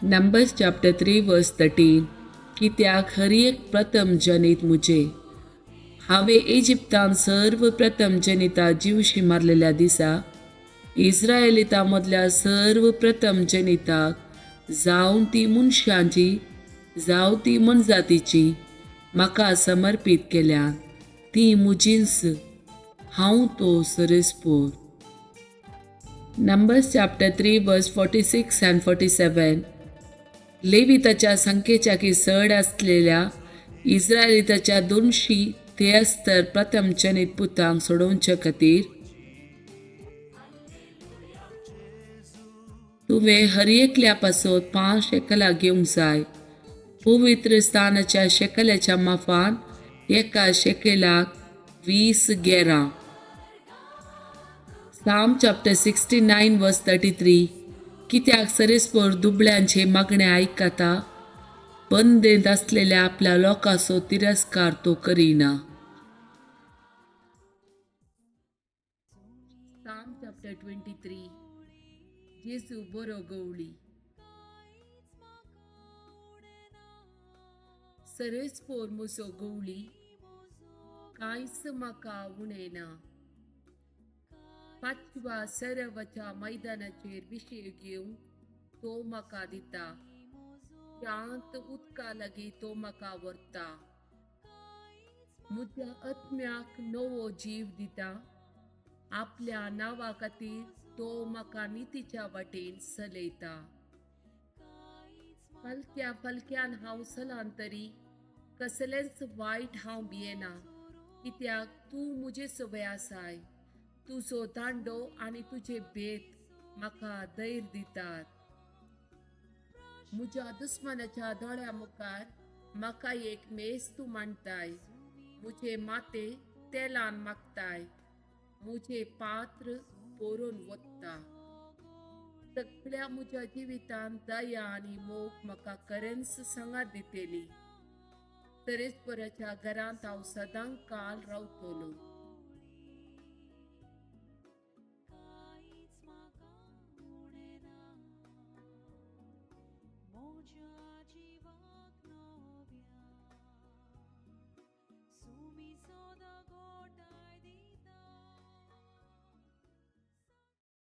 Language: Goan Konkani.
Numbers chapter 3 verse 13. कित्याक हर एक प्रथम जनीत मुजे. हांवें इजिप्तान सर्व प्रथम जनिता जिवशी मारलेल्या दिसा इस्रायलिता मदल्या सर्व प्रथम जनिताक जावं ती मनशांची जावं ती मनजातीची म्हाका समर्पीत केल्या ती मुजींच. हांव तो सरेस्पोर. Numbers chapter 3 verse 46 and 47. लेविताच्या संख्येच्या चड आसलेल्या इस्रायलिताच्या 273 प्रथम जनित पुतांक सोडोवचे खातीर तुवें हर एकल्या पासत 5 शेकलां घेवंक जाय. पवित्र स्थानाच्या शेकल्याच्या माफान एका शेकेलाक 20 गेरां. Psalm chapter 69 verse 33. कित्याक सरेस्पोर दुबळ्यांचे मागणे आयकता, बंदेंत आसलेल्या आपल्या लोकांचो तिरस्कार तो करिना. Psalm chapter 23. जेजू बरो गवळी. सरेस्पोर म्हजो गवळी, कांयच म्हाका उणें ना. पाचव्या सरवाच्या मैदानाचेर विशय घेवन तो म्हाका दिता. शांत उदका लागीं तो म्हाका व्हरता. म्हज्या आत्म्याक नवो जीव दिता. आपल्या नांवा खातीर तो म्हाका नितीच्या वाटेन चलयता. फालक्या फालक्यान हांव सलांतरी, कसलेंच वायट हांव भियेना. कित्याक तूं म्हजे सवय आसाय. तुजो दांडो आनी तुजे बेत म्हाका धैर्य दितात. म्हज्या दुस्मानाच्या दोळ्या मुखार म्हाका एक मेज तूं मांडताय. म्हजें माथें तेलान मागताय. म्हजें पात्र भरून वता. सगळ्या म्हज्या जिवितांत दया आनी मोग म्हाका खरेंच सांगात दितली. तरेस्पराच्या घरांत हांव सदां काल रावतलो. म्हज्या जिवाक नव्या सुमी